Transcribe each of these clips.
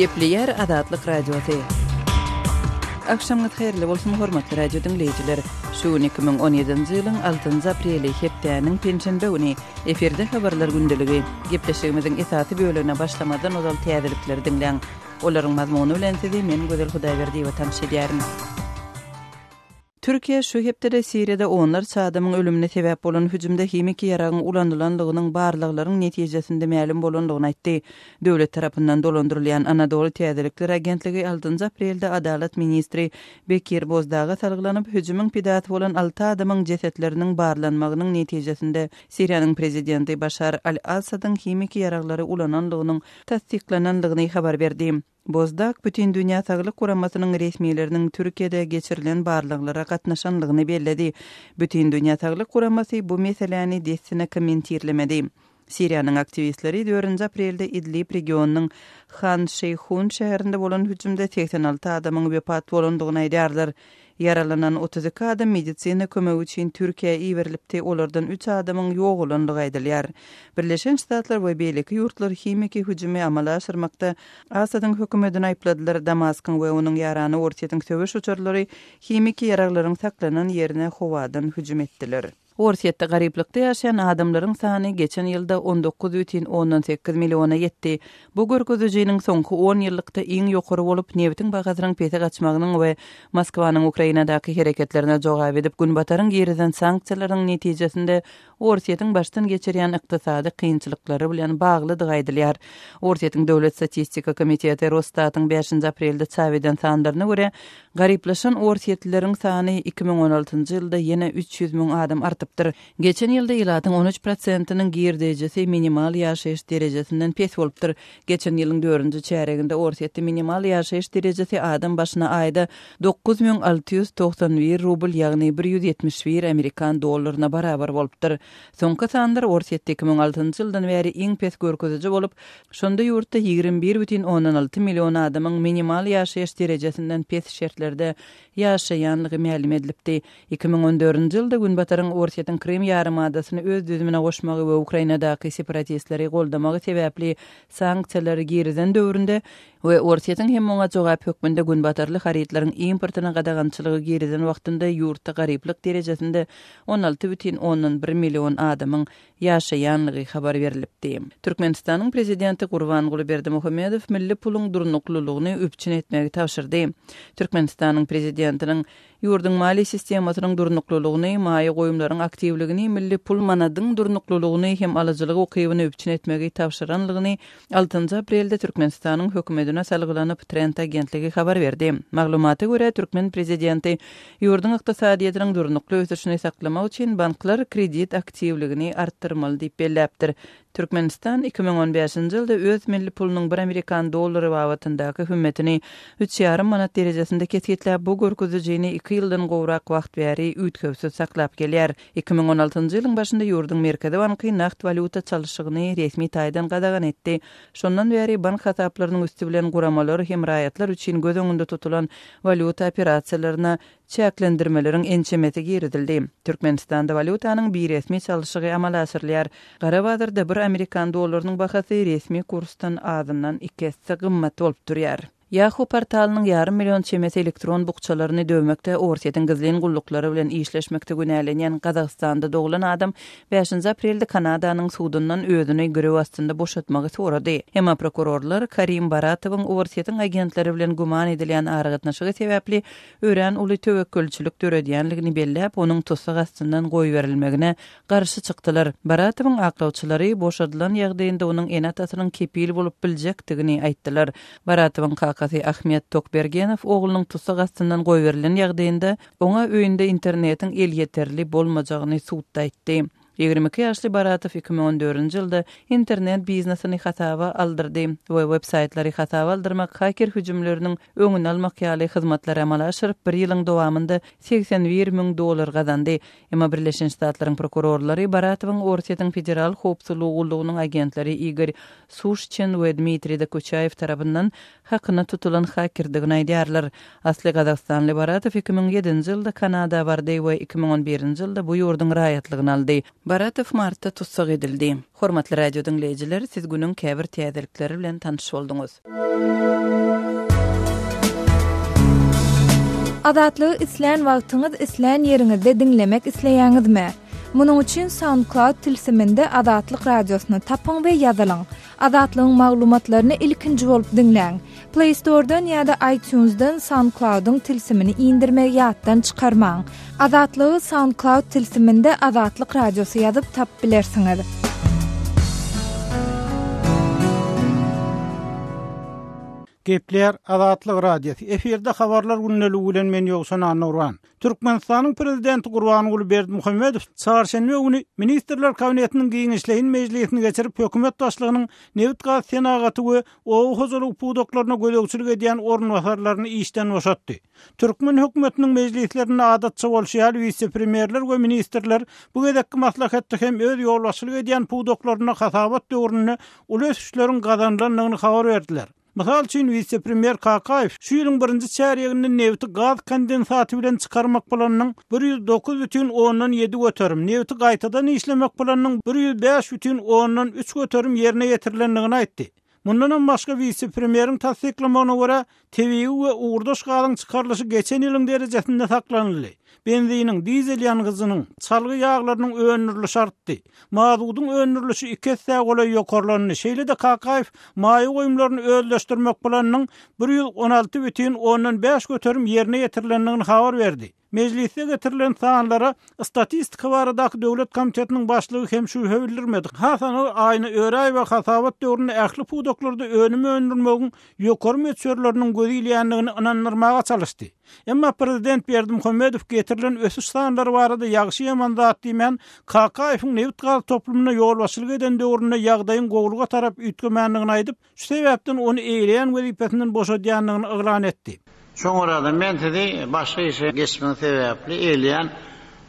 Gepleýär Azatlyk Radiosy. Agşamyňyz haýyrly bolsun, hormatly radio diňleýjiler! Şu gün 2017-nji ýylyň altynjy apreli, hepdäniň penşenbe güni. Efirde Habarlar gündeligi. Gepleşigimiziň esasy bölegine başlamazdan ozal täzelikleri diňläň. Olaryň mazmuny bilen sizi men Gözel Hudaýberdiýewa tanyş edýärin. Türkiýe şu hepdede Siriýada onlarça adamyň ölümine sebäp bolan hüjümde himiki ýaragyň ulanylandygynyň barlaglaryň netijesinde mälim bolandygyny aýtdy. Döwlet tarapyndan dolandyrylýan Anadoly täzelikler agentligi altynjy aprelde adalat ministri Bekir Bozdaga salgylanyp, hüjümiň pidasy bolan alty adamyň jesetleriniň barlanmagynyň netijesinde Siriýanyň prezidenti Başar al-Assadyň himiki ýaraglary ulanandygynyň tassyklanandygyny habar berdi. Bozdag Bütindünýä Saglyk Guramasynyň resmileriniň Türkiýede geçirilen barlaglara gatnaşanlygyny belledi. Bütindünýä Saglyk Guramasy bu meseläni dessine kommentirlemedi. Siriýanyň aktiwistleri dördünji aprelde Idlib regionynyň Han Şeýhun şäherinde bolan hüjümde 86 adamyň wepat bolandygyny aýdýarlar. Ýaralanan 32 adam medisina kömegi üçin Türkiýä iberilipdi, olardan üç adamyň ýogalandygy aýdylýar. Birleşen Ştatlar we beýleki ýurtlar himiki hüjümi amala aşyrmakda Asadyň hökümetini aýypladylar, Damaskyň we onuň ýarany Orsýetiň söweş uçarlary himiki ýaraglaryň saklanan ýerine howadan hüjüm etdiler. Orsýetde garyplykda ýaşaýan adamlaryň sany geçen ýylda 19,8 milliona ýetdi. Bu görkezijiniň soňky on ýyllykda iň ýokary bolup, nebitiň bahasynyň pese gaçmagynyň we Moskwanyň Ukrainadaky hereketlerine jogap edip, Günbataryň girizen sanksiýalarynyň netijesinde Orsýetiň başdan geçirýän ykdysady kynçylyklary bilen baglydygy aýdylýar. Orsýetiň Döwlet statistika komiteti Rosstatyň bäşinji aprelde çap eden sanlaryna görä, garyplaşan orsýetlileriň sany 2016-njy ýylda ýene 300 müň adam artypdyr. Geçen ýylda ilatyň 13 prosentiniň girdejisi minimal ýaşaýyş derejesinden pes bolupdyr. Geçen ýylyň dördünji çärýeginde Orsýetde minimal ýaşaýyş derejesi adam başyna aýda 9691 rubl, ýagny 171 amerikan dollaryna barabar bolupdyr. Soňky sanlar Orsýetde 2006-njy ýyldan bäri iň pes görkeziji bolup, şonda ýurtda 21,6 million adamyň minimal ýaşaýyş derejesinden pes şertlerde ýaşaýanlygy mälim edilipdi. 2014-nji ýylda Günbataryň Orsýetiň Krym ýarymadasyny öz düzümine goşmagy we Ukrainadaky separatistleri goldamagy sebäpli sanksiýalary girizen döwründe we Orsýetiň hem muňa jogap hökmünde günbatarly harytlaryň importyna gadagançylygy girizen wagtynda ýurtda garyplyk derejesinde 16,1 million adamyň ýaşaýanlygy habar berlipdi. Türkmenistanyň Prezidenti Gurbanguly Berdimuhamedow milli puluň durnuklylygyny üpjün etmegi tabşyrdy. Türkmenistanyň Prezidentiniň Ýurduň maliýe sistemasynyň durnuklylygyny, maýa goýumlaryň aktiwligini, milli pul manadyň durnuklylygyny hem alyjylyk ukybyny üpjün etmegi tabşyranlygyny altynjy aprelde Türkmenistanyň Hökümetine salgylanyp, Trend agentligi habar berdi. Maglumata görä, türkmen prezidenti ýurduň ykdysadyýetiniň durnukly ösüşini saklamak üçin banklar kredit aktiwligini artdyrmaly diýip belläpdir. Türkmenistan 2015-nji ýylda öz milli pulunyň bir amerikan dollary babatyndaky hümmetini üç ýarym manat derejesinde kesgitläp, bu görkezijini iki ýyldan gowrak wagt bäri üýtgewsiz saklap gelýär. 2016-njy ýylyň başynda ýurduň Merkezi banky nagt walýuta çalşygyny resmi taýdan gadagan etdi. Şondan bäri bank hasaplarynyň üsti bilen guramalar hem raýatlar üçin göz öňünde tutulan walýuta operasiýalaryna Çäklendirmeleriň ençemesi girizildi. Türkmenistanda walýutanyň biresmi çalşygy amala aşyrylýar. Gara bazarda bir amerikan dollarynyň bahasy resmi kursdan azyndan iki esse gymmat bolup durýar. Yahoo portalynyň ýarym million çemesi elektron bukjalaryny döwmekde Orsýetiň gizlin gulluklary bilen işleşmekde günälenýän Gazagystanda doglan adam bäşinji aprelde Kanadanyň sudundan özüni girew astynda boşatmagy sorady. Emma prokurorlar Karim Baratowyň Orsýetiň agentleri bilen güman edilýän aragatnaşygy sebäpli örän uly töwekgelçilik döredýänligini belläp, onuň tussag astyndan goýberilmegine garşy çykdylar. Baratowyň aklawçylary boşadylan ýagdaýynda onuň ene-atasynyň kepil bolup biljekdigini aýtdylar. Baratowyň kakasy Ahmet Tokbergenow oglunyň tussag astyndan goýberilen ýagdaýynda oňa öýünde internetiň elýeterli bolmajagyny sudda aýtdy. 22 ýaşly Baratow 2014-nji ýylda internet biznesini hasaba aldyrdy we web-saýtlary hasaba aldyrmak, haker hüjümleriniň öňüni almak ýaly hyzmatlary amala aşyryp, bir ýylyň dowamynda 81 müň dollar gazandy. Emma Birleşen Ştatlaryň prokurorlary Baratowyň Orsýetiň Federal howpsuzlygy gullugynyň agentleri Igor Suşçin we Dmitriý Dokuçaýew tarapyndan hakyna tutulan hakerdigini aýdýarlar. Asly gazagystanly Baratow 2007-nji ýylda Kanada bardy we 2011-nji ýylda bu ýurduň raýatlygyny aldy. Baratow martda tussag edildi. Hormatly radio diňleýjiler, siz günüň käbir täzelikleri bilen tanyş bolduňyz. Azatlygy islän wagtyňyz, islän ýeriňizde diňlemek isleýäňizmi? Munuň üçin SoundCloud tilsiminde Azatlyk Radiosyny tapyň we ýazylyň. Azatlygyň maglumatlaryny ilkinji bolup diňläň. Play Store-dan ýa-da iTunes-dan SoundCloud-yň tilsimini indirmegi ýatdan çykarmaň. Azatlygy SoundCloud tilsiminde Azatlyk Radiosy ýazyp tapyp bilersiňiz. Gepleýär Azatlyk Radiosy. Efirde habarlar gündeligi bilen men Ýowşan Annagurban. Türkmenistanyň Prezidenti Gurbanguly Berdimuhamedow çarşenbe güni Ministrler Kabinetiniň giňişleýin mejlisini geçirip, hökümet başlygynyň nebit-gaz senagaty we oba hojalygy pudaklaryna gözegçilik edýän orunbasarlaryny işden boşatdy. Türkmen hökümetiniň mejlislerinde adatça bolşy ýaly, wise-premýerler we ministrler bu gezekki maslahatda hem öz ýolbaşçylyk edýän pudaklarynda hasabat döwründe uly ösüşleriň gazanylandygyny habar berdiler. Mysal üçin, wise-premýer Kakaýew şu ýylyň birinji çärýeginde nebiti gaz kondensaty bilen çykarmak planynyň 109 bütin ondan 7 göterim, nebiti gaýtadan işlemek planynyň 105 bütin ondan 3 göterim ýerine ýetirilendigini aýtdy. Mundanam başga, wise-premýeriň tassyklamagyna görä, tebigy we ugurdaş gazyň çykarylyşy geçen ýylyň derejesinde saklanyldy. Benziniň, dizel ýangyjynyň, çalgy ýaglarynyň öndürilişi artdy. Mazudyň öndürilişi iki essä golaý ýokarlandy. Şeýle-de Kakaýew maýa goýumlaryny özleşdirmek planynyň 116 bütin ondan 5% ýerine ýetirilendigini habar berdi. Mejlisde getirilen sanlara Statistika baradaky döwlet komitetiniň başlygy hem şübhe bildirmedi. Has anygy Aýna Öräýewa hasabat döwründe ähli pudaklarda önüm öndürmegiň ýokary möçberleriniň göz ilýändigini ynandyrmaga çalyşdy. Emma prezident Berdimuhamedow getirilen ösüş sanlary barada ýagşy-ýaman zat diýmän, Kakaýewiň nebit-gaz toplumyna ýolbaşçylyk eden döwründe ýagdaýyň gowulyga tarap üýtgemändigini aýdyp, Şu sebäpden ony eýeleýän wezipesinden boşadýandygyny yglan etdi. Şoňa görä-de, men sizi başga işe geçmegiň sebäpli eýeleýän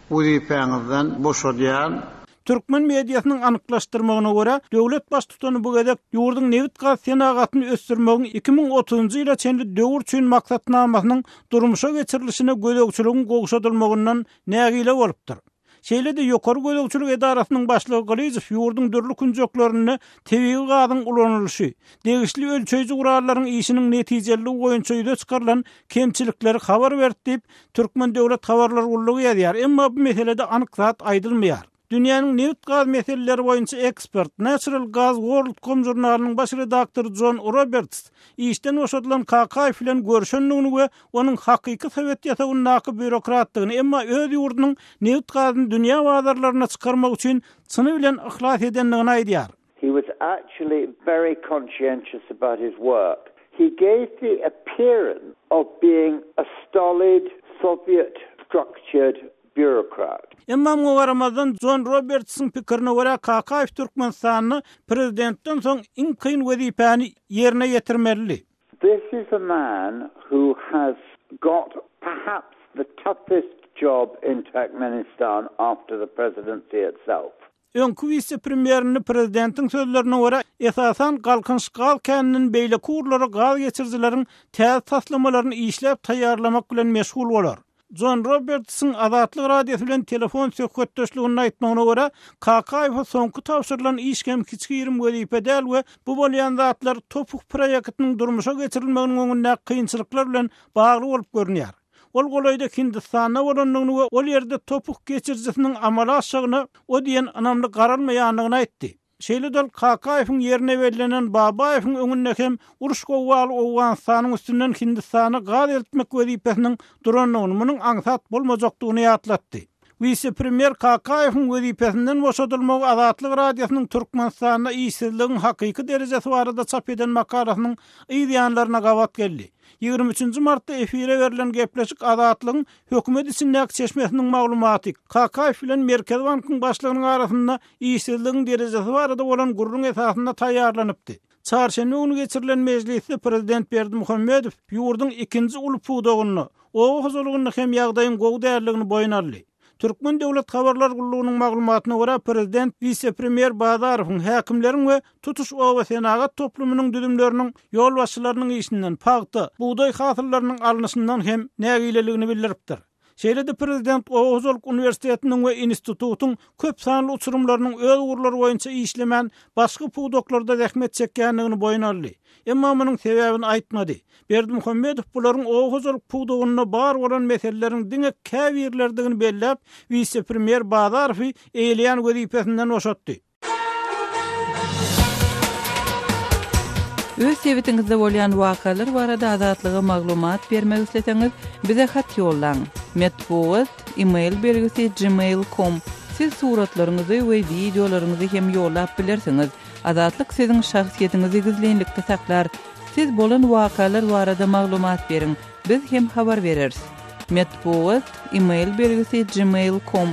wezipäňizden boşadýaryn. Türkmen mediasynyň anyklaşdyrmagyna görä, döwlet baştutany bu gezek ýurduň nebit-gaz senagatyny ösdürmegiň 2030-njy ýyla çenli döwür üçin maksatnamasynyň durmuşa geçirilişine gözegçiligiň gowşadylmagyndan nägile bolupdyr. Şeýle-de Ýokary gözegçilik edarasynyň başlygy Gylyjow ýurduň dürli künjeklerinde tebigy gazyň ulanylyşy, degişli ölçeýji gurallaryň işiniň netijeliligi boýunça ýüze çykarylan kemçilikleri habar berdi diýip, Türkmen döwlet habarlar gullugy ýazýar. Emma bu meselede anyk zat aýdylmaýar. Dünýäniň nebit-gaz meseleleri boýunça ekspert, Natural Gas World com žurnalynyň baş redaktory Jon Roberts işden boşadylan Kakaýew bilen görşendigini we onuň hakyky sowet ýasawyndaky býurokratdygyny, emma öz ýurdunyň nebit-gazyny dünýä bazarlaryna çykarmak üçin çyny bilen yhlas edendigini aýdýar. He was actually very conscientious about his work. He gave the appearance of being a stolid Soviet structured bureaucrat. Emma muňa garamazdan, Jon Robertsiň pikirine görä, Kakaýew Türkmenistanda prezidentden soň iň kyn wezipäni ýerine ýetirmelidi. This is a man who has got perhaps the toughest job in Turkmenistan after the presidency itself. Öňki wise-premýer indi prezidentiň sözlerine görä, esasan Galkynyş gaz käninden beýleki ugurlara gaz geçirijileriň täze taslamalaryny işläp taýýarlamak bilen meşgul bolar. Jon Robertsiň Azatlyk Radiosy bilen telefon söhbetdeşliginde aýtmagyna görä, Kakaýewe soňky tabşyrylan iş hem kiçi-girim wezipe däl we bu bolýan zatlar TOPH proýektiniň durmuşa geçirilmeginiň öňündäki kynçylyklar bilen bagly bolup görünýär. Ol golaýda Hindistanda bolandygyny we ol ýerde TOPH geçirijisiniň amala aşjagyna o diýen ynamly garalmaýandygyny aýtdy. Şeýle-de ol Kakaýewiň ýerine bellenen Babaýewiň öňünde hem uruş-gowgaly Owganystanyň üstünden Hindistana gaz eltmek wezipesiniň durandygyny, munuň aňsat bolmajakdygyny ýatlatdy. Wise-premýer Kakaýewiň wezipesinden boşadylmagy Azatlyk Radiosynyň Türkmenistanda işsizligiň hakyky derejesi barada çap eden makalasynyň yz ýanlaryna gabat geldi. 23 martda efire berlen gepleşik Azatlygyň hökümet içindäki çeşmesiniň maglumaty, Kakaýew bilen Merkezi bankyň başlygynyň arasynda işsizligiň derejesi barada bolan gürrüň esasynda taýýarlanypdy. Çarşenbe güni geçirilen mejlisde prezident Berdimuhamedow ýurduň ikinji uly pudagynda, oba hojalygynda hem ýagdaýyň gowy däldigini boýun aldy. Türkmen döwlet habarlar gullugynyň maglumatyna görä, prezident wise-premýer Bazarowyň, häkimleriň we tutuş oba-senagat toplumynyň düzümleriniň ýolbaşçylarynyň işinden, pagta, bugdaý hasyllarynyň alnyşyndan hem nägileligini bildiripdir. Şeýle-de prezident oba hojalyk uniwersitetiniň we institutyň köp sanly uçurymlarynyň öz ugurlary boýunça işlemän, başga pudaklarda zähmet çekýändigini boýun aldy. Emma munuň sebäbini aýtmady. Berdimuhamedow bularyň oba hojalyk pudagynda bar bolan meseleleriň diňe käbirleridigini belläp, wise-premýer Bazarowy eýeleýän wezipesinden boşatdy. Öz sebitiňizde bolýan wakalar barada Azatlyga maglumat bermek isleseňiz, bize hat ýollaň. Metbugat, e-mail belgisi gmail com. Siz suratlaryňyzy we wideolaryňyzy hem ýollap bilersiňiz. Azatlyk siziň şahsyýetiňizi gizlinlikde saklar. Siz bolan wakalar barada maglumat beriň, biz hem habar bereris. Metbugat, e-mail belgisi gmail com.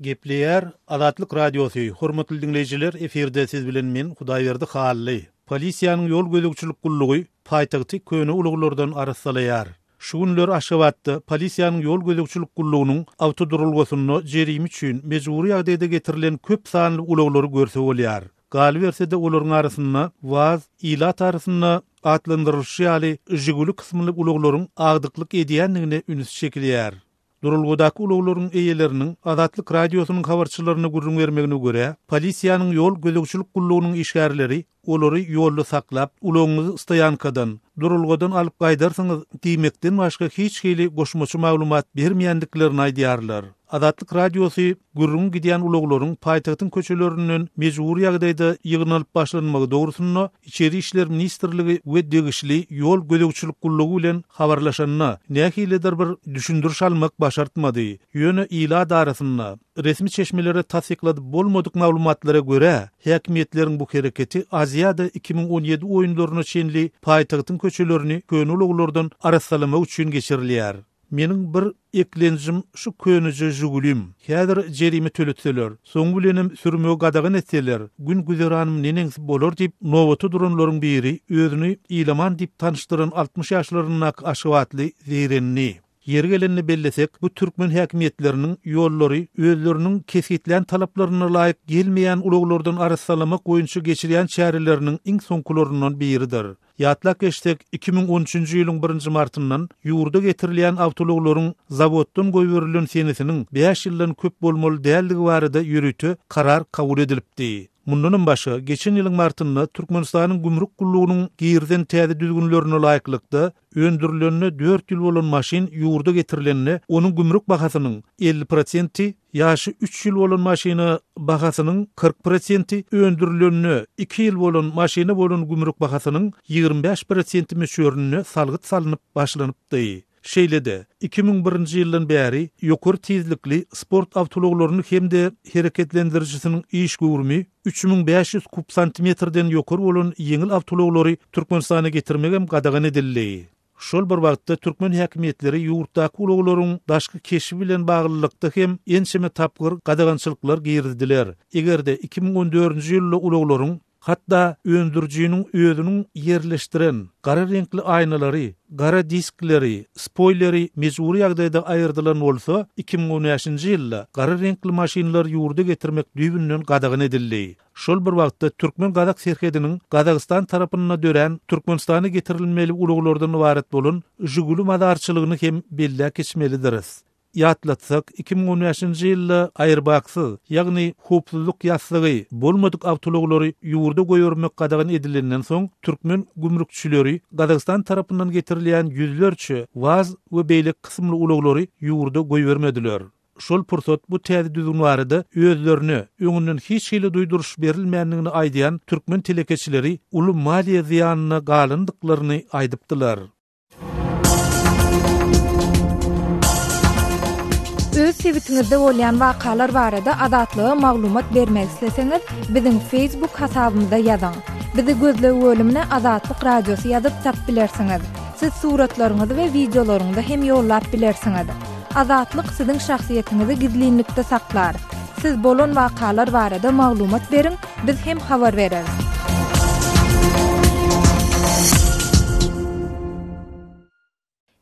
Gepleýär Azatlyk Radiosy, Hormatly diňleýjiler, efirde siz bilen men Hudaýberdi Hally. Polisiýanyň ýol gözegçilik gullugy paýtagty köne ulaglardan arassalaýar. Şu günler Aşgabatda polisiýanyň ýol gözegçilik gullugynyň awtoduralgasynda jerime üçin mejbury ýagdaýda getirilen köp sanly ulaglary görse bolýar. Galyberse-de, olaryň arasynda waz, ilat arasynda atlandyrylyşy ýaly Žiguli kysymly ulaglaryň agdyklyk edýändigine üns çekilýär. Duralgadaky ulaglaryň eýeleriniň Azatlyk Radiosynyň habarçylaryna gürrüň bermegine görä, polisiýanyň ýol gözegçilik gullugynyň işgärleri olary ýolda saklap, ulagyňyzy stoýankadan, duralgadan alyp gaýdarsyňyz diýmekden başga hiç hili goşmaça maglumat bermeýändiklerini aýdýarlar. Azatlyk Radiosy gürrüňi gidýän ulaglaryň paýtagtyň köçelerinden mejbury ýagdaýda ýygnalyp başlanmagy dogrusynda Içeri işler ministrligi we degişli ýol gözegçilik gullugy bilen habarlaşanda, nähilidir bir düşündiriş almak başartmady. Ýöne ilat arasynda, resmi çeşmelere tassykladyp bolmadyk maglumatlara görä, häkimiýetleriň bu hereketi Aziada 2017 oýunlaryna çenli paýtagtyň köçelerini köne ulaglardan arassalamak üçin geçirilýär. Meniň bir eklenjim şu köneje Žigulim. Häzir jerime töletseler, soňy bilenem sürmegi gadagan etseler, gün-güzeranym neneňsi bolar diýip, nobata duranlaryň biri özüni Ilaman diýip tanyşdyran 60 ýaşlaryndaky aşgabatly zeýrendi. Ýeri gelende bellesek, bu türkmen häkimiýetleriniň ýollary özleriniň kesgitlän talaplaryna laýyk gelmeýän ulaglardan arassalamak boýunça geçirýän çäreleriniň iň soňkularyndan biridir. Ýatlap geçsek, 2013-nji ýylyň birinji martyndan ýurda getirilýän awtoulaglaryň zawoddan goýberilen senesiniň bäş ýyldan köp bolmaly däldigi barada ýörite karar kabul edilipdi. Mundanam başga, geçen ýylyň martynda Türkmenistanyň Gümrük gullugynyň girizen täze düzgünlerine laýyklykda, öndürilenine dört ýyl bolan maşyn ýurda getirilende onuň gümrük bahasynyň 50 prosenti, Ýaşy üç ýyl bolan maşyna bahasynyň 40 prosenti, öndürilenine iki ýyl bolan maşyna bolan gümrük bahasynyň 25 prosenti möçberinde salgyt salnyp başlanypdy. Şeýle-de, 2001-nji ýyldan bäri ýokary tizlikli sport awtoulaglaryny hem-de hereketlendirijisiniň iş göwrümi 3500 kub santimetrden ýokary bolan ýeňil awtoulaglary Türkmenistana getirmegem gadagan edildi. Şol bir wagtda, türkmen häkimiýetleri ýurtdaky ulaglaryň daşky keşbi bilen baglylykda hem ençeme tapgyr gadagançylyklar girizdiler. Eger-de 2014-nji ýylda ulaglaryň, hatda öndürijiniň özüniň ýerleşdiren gara reňkli aýnalary, gara diskleri, spoýleri mejbury ýagdaýda aýyrdylan bolsa, 2015-nji ýylda gara reňkli maşynlary ýurda getirmek düýbünden gadagan edildi. Şol bir wagtda, türkmen-gazak serhediniň Gazagystan tarapynda dörän Türkmenistana getirilmeli ulaglardan ybarat bolan Žiguli mazarçylygyny hem belläp geçmelidiris. Ýatlatsak, 2015-nji ýylda aýrbaksyz, ýagny howpsuzlyk ýassygy bolmadyk awtoulaglary ýurda goýbermek gadagan edilenden soň, türkmen gümrükçileri Gazagystan tarapyndan getirilýän ýüzlerçe waz we beýleki kysymly ulaglary ýurda goýbermediler. Şol pursat bu täze düzgün barada özlerine öňünden hiç hili duýduryş berilmändigini aýdýan türkmen telekeçileri uly maliýe zyýanyna galandyklaryny aýdypdylar. Öz sebitiňizde bolýan wakalar barada Azatlyga maglumat bermek isleseňiz, biziň Facebook hasabymyza ýazyň. Bizi gözleg bölümine Azatlyk Radiosy ýazyp tap bilersiňiz. Siz suratlaryňyzy we wideolaryňyzy hem ýollap bilersiňiz. Azatlyk siziň şahsyýetiňizi gizlinlikde saklar. Siz bolan wakalar barada maglumat beriň, biz hem habar bereris.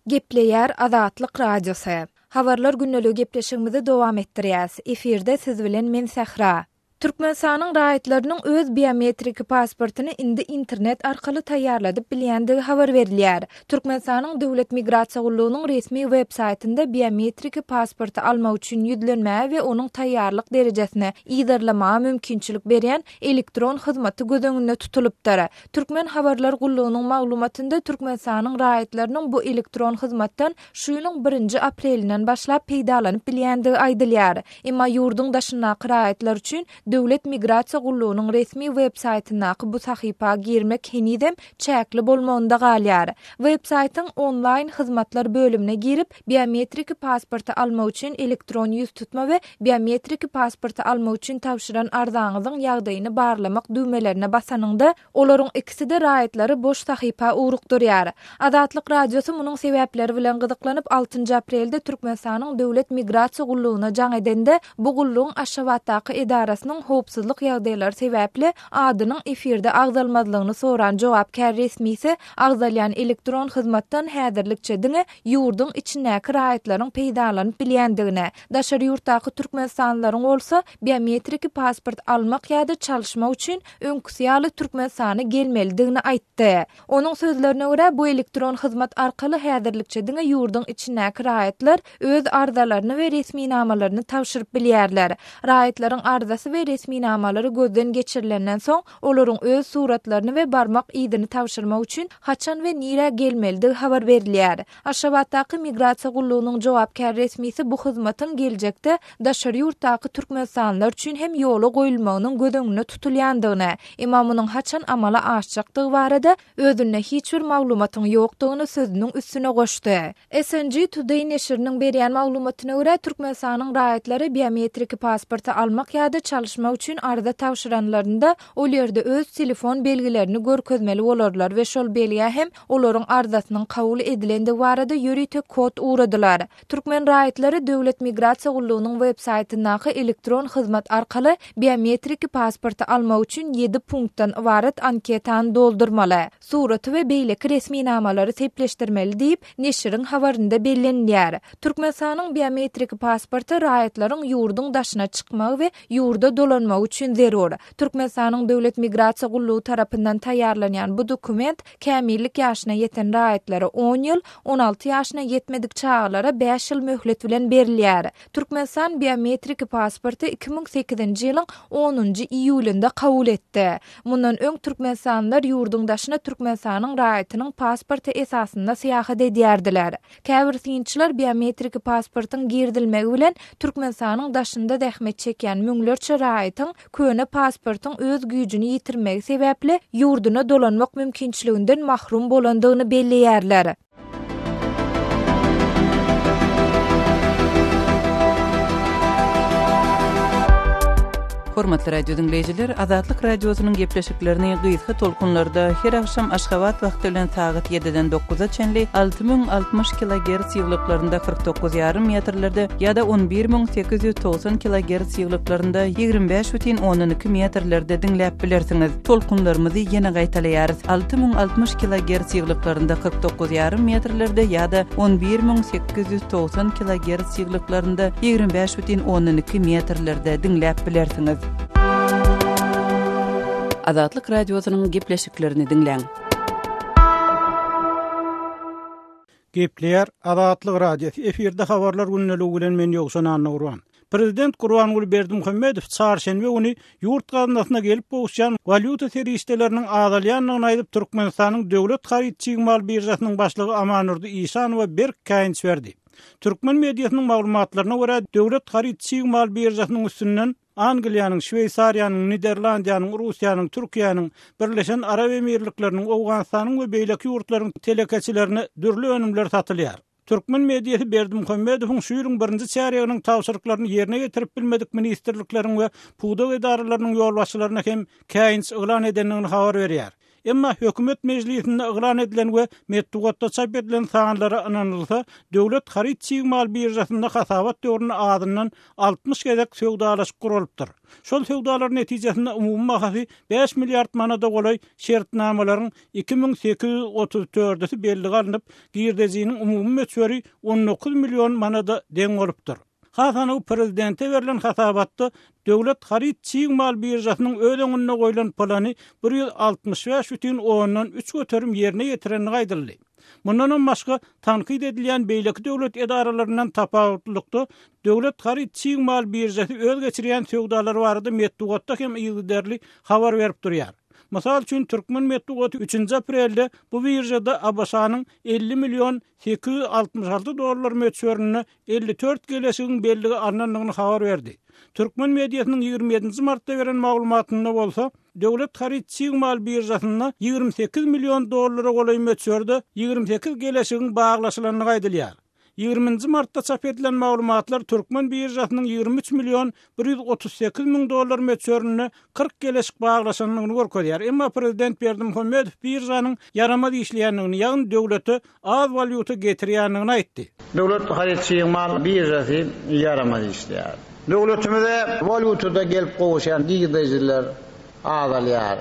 Gepleýär Azatlyk Radiosy. Habarlar gündeligi gepleşigimizi dowam etdirýäs. Efirde siz bilen men Sähra. Türkmenistanyň raýatlarynyň öz biometrik pasportyny indi internet arkaly taýýarladyp bilýändigi habar berilýär. Türkmenistanyň Döwlet migrasiýa gullugynyň resmi web saýtynda biometrik pasporty almak üçin ýüzlenmäge we onuň taýýarlyk derejesini yzarlamaga mümkinçilik berýän elektron hyzmaty göz öňünde tutulypdyr. Türkmen habarlar gullugynyň maglumatynda Türkmenistanyň raýatlarynyň bu elektron hyzmatdan şu ýylyň birinji aprelinden başlap peýdalanyp bilýändigi aýdylýar. Emma ýurduň daşyndaky raýatlar üçin Döwlet migrasiýa gullugynyň resmi web saýtyndaky bu sahypa girmek henizem çäkli bolmagynda galýar. Web saýtyň Onlaýn hyzmatlar bölümine girip, biometrik pasporty almak üçin elektron ýüztutma we Biometrik pasporty almak üçin tabşyran arzaňyzyň ýagdaýyny barlamak düwmelerine basanyňda, Olaryň ikisi-de raýatlary boş sahypa ugrukdyrýar. Azatlyk Radiosy munuň sebäpleri bilen gyzyklanyp, altynjy aprelde Türkmenistanyň Döwlet migrasiýa gullugyna jaň edende, bu gullugyň Aşgabatdaky edarasynyň howpsuzlyk ýagdaýlary sebäpli adynyň efirde agzalmazlygyny soran jogapkär resmisi agzalýan elektron hyzmatdan häzirlikçe diňe ýurduň içindäki raýatlaryň peýdalanyp bilýändigini, daşary ýurtdaky türkmenistanlylaryň bolsa biometriki pasport almak ýa-da çalyşmak üçin öňküsi ýaly Türkmenistana gelmelidigini aýtdy. Onuň sözlerine görä, bu elektron hyzmat arkaly häzirlikçe diňe ýurduň içindäki raýatlar öz arzalaryny we resminamalaryny tabşyryp bilýärler. Raýatlaryň arzasy we resminamalary gözden geçirilenden soň, olaryň öz suratlaryny we barmak yzyny tabşyrmak üçin haçan we nirä gelmelidigi habar berilýär. Aşgabatdaky Migrasiýa gullugynyň jogapkär resmisi bu hyzmatyň geljekde daşary ýurtdaky türkmenistanlylar üçin hem ýola goýulmagynyň göz öňünde tutulýandygyny, emma munuň haçan amala aşjakdygy barada özünde hiç bir maglumatyň ýokdugyny sözüniň üstüne goşdy. SNG Today neşiriniň berýän maglumatyna görä, Türkmenistanyň raýatlary biometriki pasporty almak ýa-da çalyşmak üçin arza tabşyranlarynda ol ýerde öz telefon belgilerini görkezmeli bolarlar we şol belgä hem olaryň arzasynyň kabul edilendigi barada ýörite kod ugradylar. Türkmen raýatlary Döwlet migrasiýa gullugynyň web saýtyndaky elektron hyzmat arkaly biometriki pasporty almak üçin ýedi punktdan ybarat anketany doldurmaly, suraty we beýleki resminamalary sepleşdirmeli diýip, neşiriň habarynda bellenilýär. Türkmenistanyň biometriki pasporty raýatlaryň ýurduň daşyna çykmagy we ýurda dolanmagy üçin zerur. Türkmenistanyň Döwlet migrasiýa gullugy tarapyndan taýýarlanýan bu dokument kämillik ýaşyna ýeten raýatlara on ýyl, 16 ýaşyna ýetmedik çagalara bäş ýyl möhlet bilen berilýär. Türkmenistan biometriki pasporty 2008-nji ýylyň onunjy iýulynda kabul etdi. Mundan öň türkmenistanlylar ýurduň daşyna Türkmenistanyň raýatynyň pasporty esasynda syýahat edýärdiler. Käbir synçylar biometriki pasportyň girizilmegi bilen Türkmenistanyň daşynda zähmet çekýän müňlerçe raýatyň köne pasportyň öz güýjüni ýitirmegi sebäpli ýurduna dolanmak mümkinçiliginden mahrum bolandygyny belleýärler. Hormatly radio diňleýjiler, Azatlyk Radiosynyň gepleşiklerini gysga tolkunlarda her agşam Aşgabat wagty bilen sagat 7-den 9-a çenli 6060 kilogerts ýyglyklarynda 49 ýarym metrlerde ýa-da 11890 kilogerts ýyglyklarynda 25,2 metrlerde diňläp bilersiňiz. Tolkunlarymyzy ýene gaýtalaýarys, 6060 kilogerts ýyglyklarynda 49 ýarym metrlerde ýa-da 11890 kilogerts ýyglyklarynda 25,2 metrlerde diňläp bilersiňiz. Azatlyk Radiosynyň gepleşiklerini diňläň. Gepleýär Azatlyk Radiosy, efirde habarlar gündeligi bilen men Ýowşan Annagurban. Prezident Gurbanguly Berdimuhamedow çarşenbe güni ýurt gaznasyna gelip gowuşýan walýuta serişdeleriniň azalýandygyny aýdyp, Türkmenistanyň Döwlet haryt-çig mal biržasynyň başlygy Amandurdy Işanowa berk käýinç berdi. Türkmen mediasynyň maglumatlaryna görä, Döwlet haryt-çig mal biržasynyň üstünden Angliýanyň, Şweýsariýanyň, Niderlandiýanyň, Russiýanyň, Türkiýäniň, Birleşen Arap Emirlikleriniň, Owganystanyň we beýleki ýurtlaryň telekeçilerine dürli önümler satylýar. Türkmen mediasy Berdimuhamedowyň şu ýylyň birinji çärýeginiň tabşyryklaryny ýerine ýetirip bilmedik ministrlikleriň we pudak edaralarynyň ýolbaşçylaryna hem käýinç yglan edendigini habar berýär. Emma hökümet mejlisinde yglan edilen we metbugatda çap edilen sanlara ynanylsa, döwlet haryt-çig mal biržasynda hasabat döwründe azyndan 60 gezek söwdalaşyk guralypdyr. Şol söwdalar netijesinde umumy bahasy bäş milliard manada golaý şertnamalaryň 2834-üsi bellige alnyp, girdejiniň umumy möçberi 19 million manada deň bolupdyr. Has anygy prezidente berlen hasabatda Döwlet haryt çig mal biržasynyň öz öňünde goýlan plany 165 bütin ondan üç göterim ýerine ýetirendigi aýdyldy. Mundanam başga, tankyt edilýän beýleki döwlet edaralaryndan tapawutlylykda, Döwlet haryt çig mal biržasy öz geçirýän söwdalary barada metbugatda hem yzygiderli habar berip durýar. Mysal üçin, türkmen metbugaty üçünji aprelde bu biržada ABŞ-nyň 50 million 866 dollar möçberinde 54 geleşigiň bellige alnandygyny habar berdi. Türkmen mediasynyň 27 nji martda beren maglumatynda bolsa, Döwlet haryt çig mal biržasynda 28 million dollara golaý möçberde 28 geleşigiň baglaşylandygy aýdylýar. 20 nji martda çap edilen maglumatlar türkmen biržasynyň 23 million 138 müň dollar möçberinde 40 geleşik baglaşandygyny görkezýär. Emma prezident Berdimuhamedow biržanyň ýaramaz işleýändigini, ýagny döwlete az walýuta getirýändigini aýtdy. Döwlet haryt-çig mal biržasy ýaramaz işleýär. Döwletimize walýutada gelip gowuşýan girdejiler azalýar.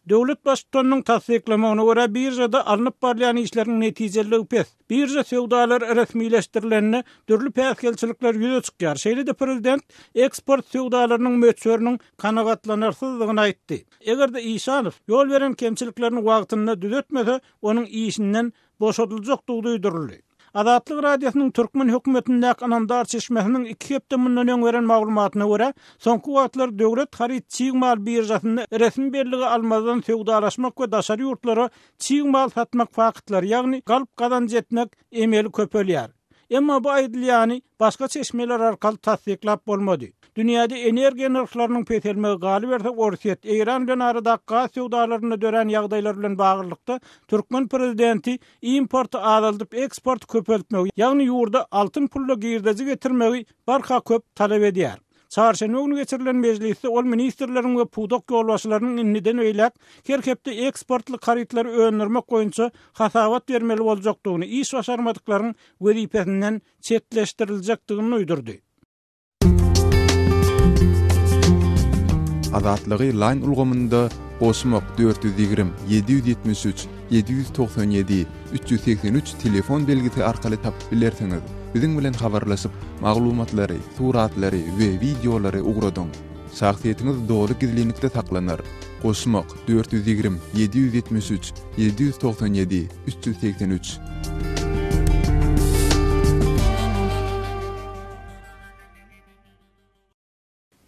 Döwlet Baştutanynyň tassyklamagyna görä, biržada alnyp barylýan işleriň netijeliligi pes. Birža söwdalary resmileşdirilende dürli päsgelçilikler ýüze çykýar. Şeýle-de prezident eksport söwdalarynyň möçberiniň kanagatlanarsyzdygyny aýtdy. Eger-de Işanow ýol beren kemçiliklerini wagtynda düzetmese, onuň işinden boşadyljakdygy duýduryldy. Azatlyk Radiosynyň türkmen hökümetindäki ynamdar çeşmesiniň iki hepde mundan öň beren maglumatyna görä, soňky wagtlar döwlet haryt çig mal biržasynda resmi bellige almazdan söwdalaşmak we daşary ýurtlara çig mal satmak faktlary, ýagny galp gazanç etmek emeli köpelýär. Emma bu aýdylýany başga çeşmeler arkaly tassyklap bolmady. Dünýäde energiýa nyrhlarynyň peselmegi, galyberse Orsýet, Eýran bilen aradaky gaz söwdalarynda dörän ýagdaýlar bilen baglylykda, türkmen prezidenti importy azaldyp, eksporty köpeltmegi, ýagny ýurda altyn pulda girdeji getirmegi barha köp talap edýär. Çarşenbe güni geçirilen mejlisde ol ministrleriň we pudak ýolbaşçylarynyň indiden beýläk her hepde eksportlyk harytlary öndürmek boýunça hasabat bermeli boljakdygyny, iş başarmadyklaryň wezipesinden çetleşdiriljekdigini duýdurdy. Azatlygy Line ulgamynda goşmak 420 773 797 383 telefon belgisi arkaly tapyp bilersiňiz. Biziň bilen habarlaşyp, maglumatlary, suratlary we wideolary ugradyň. Şahsyýetiňiz doly gizlinlikde saklanar. Goşmak 420 773 797 383.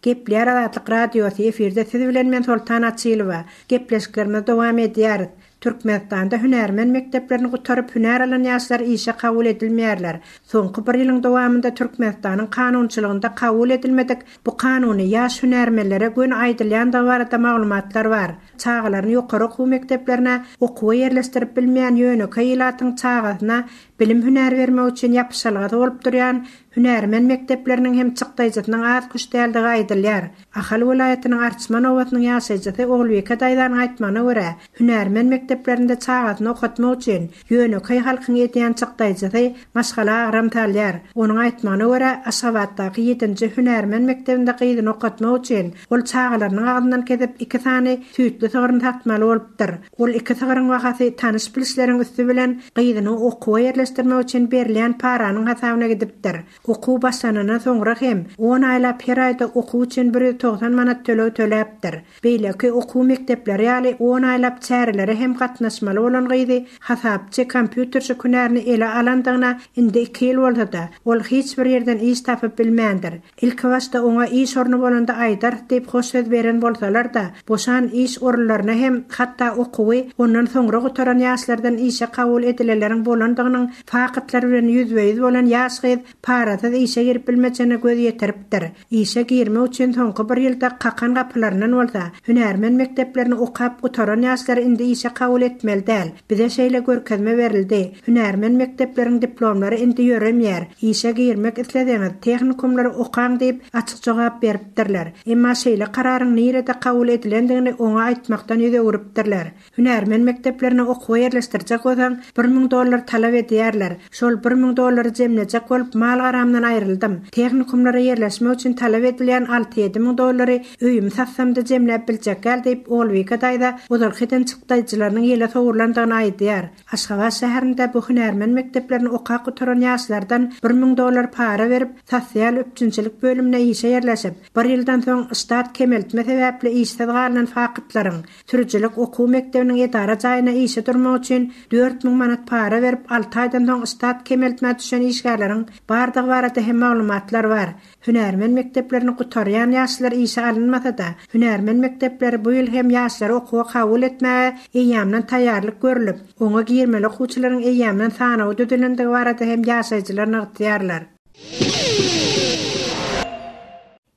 Gepleýär Azatlyk Radiosy, efirde siz bilen men Soltan Açylowa. Gepleşiklerimizi dowam edýäris. Türkmenistanda hünärmen mekdeplerini gutaryp hünär alan ýaşlar işe kabul edilmeýärler. Soňky bir ýylyň dowamynda Türkmenistanyň kanunçylygynda kabul edilmedik bu kanuny ýaş hünärmenlere göni aýdylýandygy barada maglumatlar bar. Çagalaryny ýokary okuw mekdeplerine okuwa ýerleşdirip bilmeýän ýönekeý ilatyň çagasyna bilim-hünär bermek üçin ýapyşalgasy bolup durýan Hünärmen mekdepleriniň hem çykdaýjysynyň az-küş däldigi aýdylýar. Ahal welaýatynyň Arçman obasynyň ýaşaýjysy Ogulbike daýzanyň aýtmagyna görä, hünärmen mekdeplerinde çagasyny okatmak üçin ýönekeý halkyň edýän çykdaýjysy maşgala agram salýar. Onuň aýtmagyna görä, Aşgabatdaky ýedinji hünärmen mekdebinde gyzyny okatmak üçin ol çagalarynyň agzyndan kesip iki sany süýtli sygryny satmaly bolupdyr. Ol iki sygryň bahasy tanyş-bilişleriň üsti bilen gyzyny okuwa ýerleşdirmek üçin berilýän paranyň hasabyna gidipdir. Okuw başlanandan soňra hem on aýlap her aýda okuw üçin 190 manat töleg töläpdir. Beýleki okuw mekdepleri ýaly on aýlap çärelere hem gatnaşmaly bolan gyzy hasapçy, kompýuterçi hünärini ele alandygyna indi iki ýyl bolsa-da, ol hiç bir ýerden iş tapyp bilmändir. Ilkibaşda oňa iş orny bolanda aýdarys diýip hoş söz beren bolsalar-da, boşan iş orunlaryna hem hatda okuwy ondan soňra gutaran ýaşlardan işe kabul edilenleriň bolandygynyň faktlary bilen ýüzbe-ýüz bolan ýaş gyz parasyz işe girip bilmejegine göz ýetiripdir. Işe girmek üçin soňky bir ýylda kakan gapylaryndan bolsa, hünärmen mekdeplerini okap gutaran ýaşlary indi işe kabul etmeli däl. Bize şeýle görkezme berildi. Hünärmen mekdepleriň diplomlary indi ýöremeýär. Işe girmek isleseňiz, tehnikumlary okaň diýip, açyk jogap beripdirler. Emma şeýle kararyň nirede kabul edilendigini oňa aýtmakdan ýüz öwrüpdirler. Hünärmen mekdeplerine okuwa ýerleşdirjek bolsaň, 1000 dollar talap edýärler. Şol 1000 dollary jemlejek bolup, mal-garamdan aýryldym. Tehnikumlara ýerleşmek üçin talap edilýän alty-ýedi müň dollary öýümi satsam-da jemläp biljekgäl diýip, Ogulbike daýza ozalky eden çykdaýjylarynyň. paralarynyň ýele sowrulandygyny aýdýar. Aşgabat şäherinde bu hünärmen mekdeplerini okap gutaran ýaşlardan 1000 dollar para berip, sosial üpjünçilik bölümine işe ýerleşip, bir ýyldan soň ştat kemeltme sebäpli işsiz galynan fakytlaryň, sürüjilik okuw mekdebiniň edara jaýyna işe durmak üçin 4000 manat para berip, alty aýdan soň ştat kemeltmä düşen işgärleriň bardygy barada hem maglumatlar bar. Hünärmen mekdeplerini gutarýan ýaşlar işe alynmasa-da, hünärmen mekdepleri bu ýyl hem ýaşlary okuwa kabul etmäge eýýämden taýýarlyk görlüp, oňa girmeli okuwçylaryň eýýämden sanawy düzülendigi barada hem ýaşaýjylar nygtaýarlar.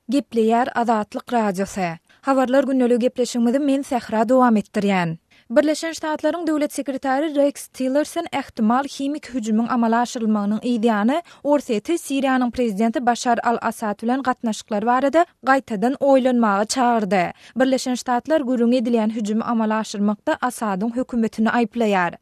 Gepleýär Azatlyk Radiosy. Habarlar gündeligi gepleşigimizi men Sähra dowam etdirýän. Birleşen Ştatlaryň Döwlet sekretary Reks Tillerson ähtimal himiki hüjümiň amala aşyrylmagynyň yzýany Orsýeti Siriýanyň prezidenti Başar al-Assad bilen gatnaşyklar barada gaýtadan oýlanmaga çagyrdy. Birleşen Ştatlar gürrüňi edilýän hüjümi amala aşyrmakda Assadyň hökümetini aýyplaýar.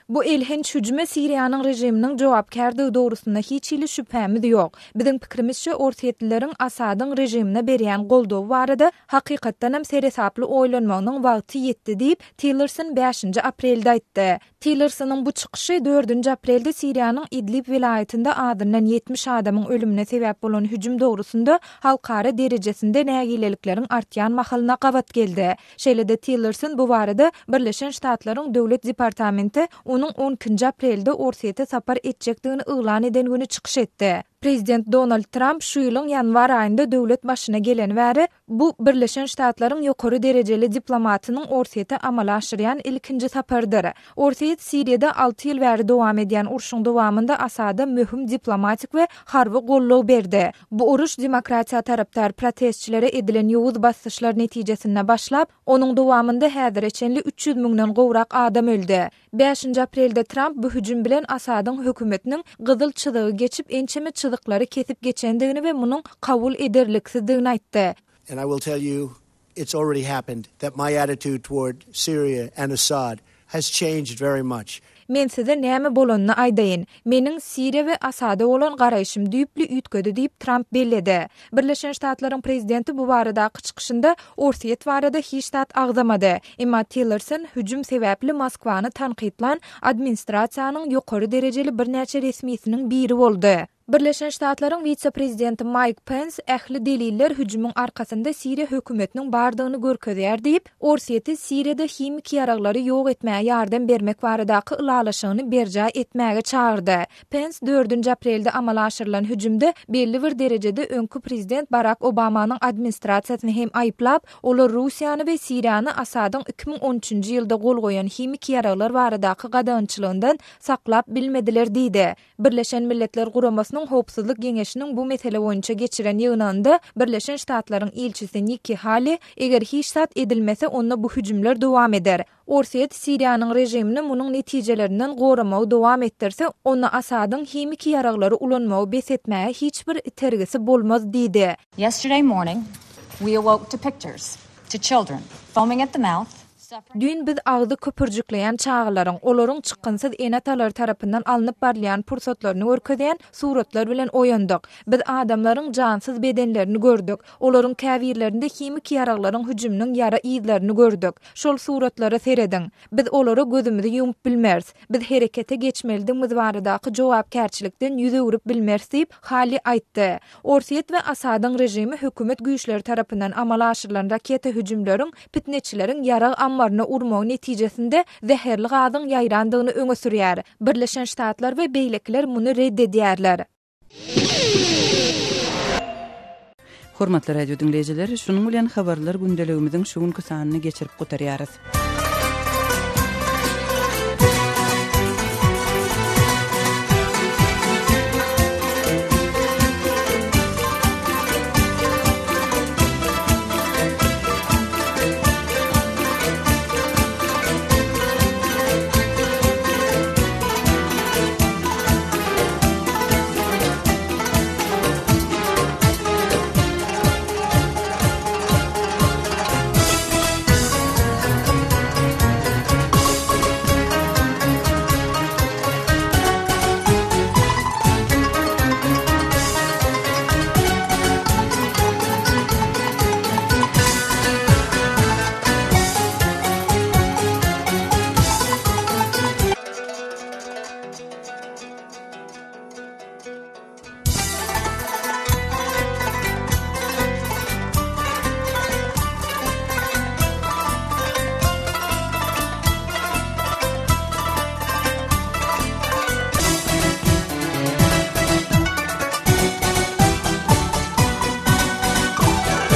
Bu elhenç hüjüme Siriýanyň režiminiň jogapkärdigi dogrusynda hiç hili şübhämiz ýok. Biziň pikirimizçe, orsýetlileriň Asadyň režimine berýän goldawy barada hakykatdanam seresaply oýlanmagynyň wagty ýetdi diýip, Tillerson bäşinji aprelde aýtdy. Tillersonyň bu çykyşy dördünji aprelde Siriýanyň Idlib welaýatynda azyndan 70 adamyň ölümine sebäp bolan hüjüm dogrusynda halkara derejesinde nägilelikleriň artýan mahalyna gabat geldi. Şeýle-de Tillerson bu barada Birleşen Ştatlaryň Döwlet departamenti onuň on ikinji aprelde Orsýete sapar etjekdigini yglan eden güni çykyş etdi. Prezident Donald Tramp şu ýylyň ýanwar aýynda döwlet başyna geleni bäri bu Birleşen Ştatlaryň ýokary derejeli diplomatynyň Orsýete amala aşyrýan ilkinji saparydyr. Orsýet Siriýada alty ýyl bäri dowam edýän urşuň dowamynda Asada möhüm diplomatik we harby goldaw berdi. Bu uruş demokratiýa tarapdar protestçilere edilen ýowuz basyşlar netijesinde başlap, onuň dowamynda häzire çenli 300 müňden gowrak adam öldi. Bäşinji aprelde Tramp bu hüjüm bilen Asadyň hökümetiniň gyzyl çyzygy geçip ençeme çyzyklary kesip geçendigini we munuň kabul ederliksizdigini aýtdy. And I will tell you it's already happened that my attitude toward Syria and Assad has changed very much. Men size näme bolanyny aýdaýyn. Meniň Siriýa we Asada bolan garaýşym düýpli üýtgedi diýip, Tramp belledi. Birleşen Ştatlaryň prezidenti bu baradaky çykyşynda Orsýet barada hiç zat agzamady. Emma Tillerson hüjüm sebäpli Moskwany tankytlan administrasiýanyň ýokary derejeli birnäçe resmisiniň biri boldy. Birleşen Ştatlaryň wise-prezidenti Maýk Pens ähli deliller hüjümiň arkasynda Siriýa hökümetiniň bardygyny görkezýär diýip, Orsýeti Siriýada himiki ýaraglary ýok etmäge ýardam bermek baradaky ylalaşygyny berjaý etmäge çagyrdy. Pens dördünji aprelde amala aşyrylan hüjümde belli bir derejede öňki prezident Barak Obamanyň administrasiýasyny hem aýyplap, olar Russiýany we Siriýany Asadyň 2013-nji ýylda gol goýan himiki ýaraglar baradaky gadagançylygyndan saklap bilmediler diýdi. Birleşen Milletler Guramasynyň Howpsuzlyk Geňeşiniň bu mesele boýunça geçiren ýygnagynda Birleşen Ştatlaryň ilçisi Nikki Hali, Eger hiç zat edilmese, onda bu hüjümler dowam eder. Orsýet Siriýanyň režimini munuň netijelerinden goramagy dowam etdirse, onda Asadyň himiki ýaraglary ulanmagy bes etmäge hiç bir itergisi bolmaz diýdi. Yesterday morning we awoke to pictures, to children foaming at the mouth, Düýn biz agzy köpürjikleýän çagalaryň, olaryň çykgynsyz ene-atalary tarapyndan alnyp barylýan pursatlaryny görkezýän suratlar bilen oýandyk. Biz adamlaryň jansyz bedenlerini gördük. Olaryň käbirlerinde himiki ýaraglaryň hüjüminiň ýara yzlaryny gördük. Şol suratlara serediň. Biz olara gözümizi ýumup bilmeris. Biz herekete geçmelidigimiz baradaky jogapkärçilikden ýüz öwrüp bilmeris diýip, Halli aýtdy. Orsýet we Asadyň režimi hökümet güýçleri tarapyndan amala aşyrylan raketa hüjümleriň pitneçileriň ýarag ammaryna urmagy netijesinde zäherli gazyň ýaýrandygyny öňe sürýär. Birleşen Ştatlar we beýlekiler muny red edýärler. Hormatly radio diňleýjiler, şunuň bilen habarlar gündeligimiziň şu günki sanyny geçirip gutarýarys.